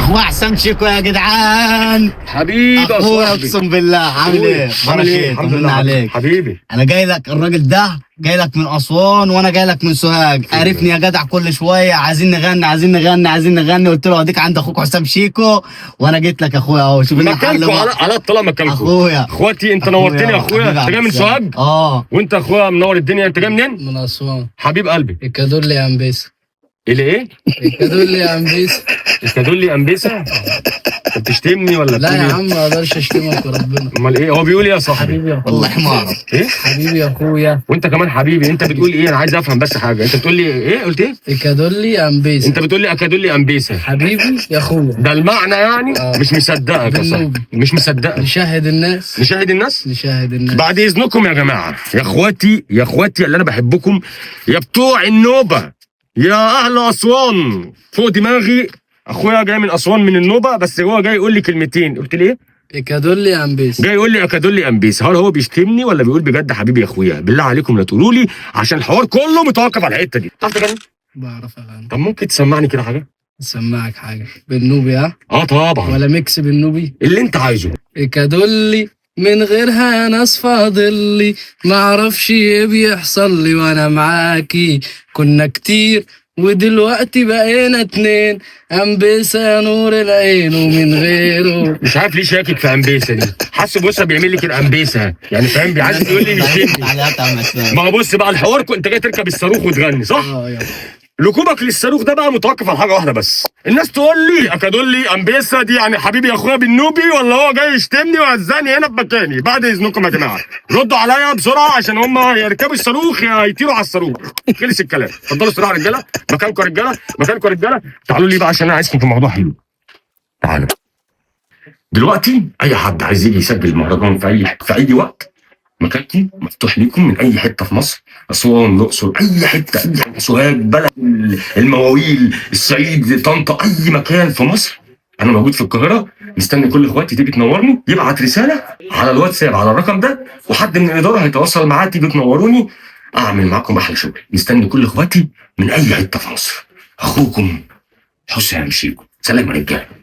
اخويا حسام شيكو يا جدعان. حبيبي يا اخويا صاحبي. اقسم بالله، عامل ايه؟ عامل ايه؟ بركة، الحمد طمنا لله عليك. حبيبي. انا جاي لك، الراجل ده جاي لك من اسوان وانا جاي لك من سوهاج. عرفني يا جدع، كل شوية عايزين نغني عايزين نغني عايزين نغني، قلت له اديك عند اخوك حسام شيكو، وانا جيت لك يا اخويا اهو. شوف لنا حل مكانكو بقى. على الطلاق مكانكو. اخويا. اخواتي، انت نورتني يا اخويا. انت جاي من سوهاج؟ اه. وانت اخويا منور الدنيا. انت جاي منين؟ من أسوان. حبيب قلبي. الكادولي يا أمبيسا. اللي ايه؟ الكادولي يا أمبيسا. الكادولي امبيسا؟ انت بتشتمني ولا لا بتقول يا ايه؟ عم، ما أقدرش أشتمك وربنا. امال ايه؟ هو بيقول ايه يا صاحبي؟ حبيبي يا أخويا. والله ما اعرف. ايه؟ حبيبي يا أخويا. وانت كمان حبيبي. انت بتقول ايه؟ انا عايز افهم بس حاجة. انت بتقول لي ايه؟ قلت ايه؟ الكادولي يا أمبيسا. انت بتقول لي اكادولي امبيسا. حبيبي يا أخويا. ده المعنى يعني؟ آه. مش مصدقك يا صاحبي. بالنوبي. مش مصدقك. نشاهد الناس. نشاهد الناس؟ نشاهد الناس. بعد اذنكم يا جماعة، يا اخواتي، يا اخواتي اللي انا بحبكم، يا بتوع النوبة، يا اهل اسوان، فوق دماغي. اخويا جاي من اسوان من النوبة، بس هو جاي يقول لي كلمتين. قلت لي ايه؟ الكادولي يا أمبيسا. جاي يقول لي اكادولي امبيس. هل هو بيشتمني ولا بيقول بجد حبيبي يا اخويا؟ بالله عليكم لا تقولوا لي، عشان الحوار كله متوقف على الحتة دي. تعرف تغني؟ بعرف أغني. طب ممكن تسمعني كده حاجة؟ أسمعك حاجة بالنوبي؟ ها؟ اه طبعا. ولا mix بالنوبي؟ اللي انت عايزه. الكادولي من غيرها ناس فاضلي، معرفش ايه بيحصل لي وانا معاكي. كنا كتير ودلوقتي بقينا اتنين، امبيسا يا نور العين ومن غيره. مش عارف ليه شاكك في امبيسه دي، حاسه بص بيعمل لي كده امبيسه يعني، فاهم؟ عايز يقول لي بيشتمني. تعالى يا عم حسام. ما هو بص بقى الحوار، انت جاي تركب الصاروخ وتغني صح؟ اه يلا. ركوبك للصاروخ ده بقى متوقف على حاجة واحدة بس، الناس تقول لي اكادولي امبيسا دي يعني حبيبي يا اخويا بالنوبي، ولا هو جاي يشتمني ويهزقني هنا في مكاني؟ بعد اذنكم يا جماعة ردوا عليا بسرعة، عشان هم يركبوا الصاروخ يا يطيروا على الصاروخ. خلص الكلام، اتفضلوا بسرعة يا رجاله، مكانكم يا رجاله، مكانكم يا رجاله. تعالوا لي بقى عشان انا عايزكم في موضوع حلو. تعالوا دلوقتي، اي حد عايز يجي يسجل مهرجان في اي وقت، مكانكم مفتوح ليكم من اي حتة في مصر، اسوان، الاقصر، اي حتة، اي حتة، سوهاج، بلد المواويل، الصعيد، طنطا، اي مكان في مصر. انا موجود في القاهرة، مستني كل اخواتي تيجي تنورني. يبعت رسالة على الواتساب على الرقم ده، وحد من الادارة هيتواصل معاه، تيجي تنوروني، اعمل معاكم احلى شغل. مستني كل اخواتي من اي حتة في مصر. اخوكم حسام شيكو. سلام يا رجاله.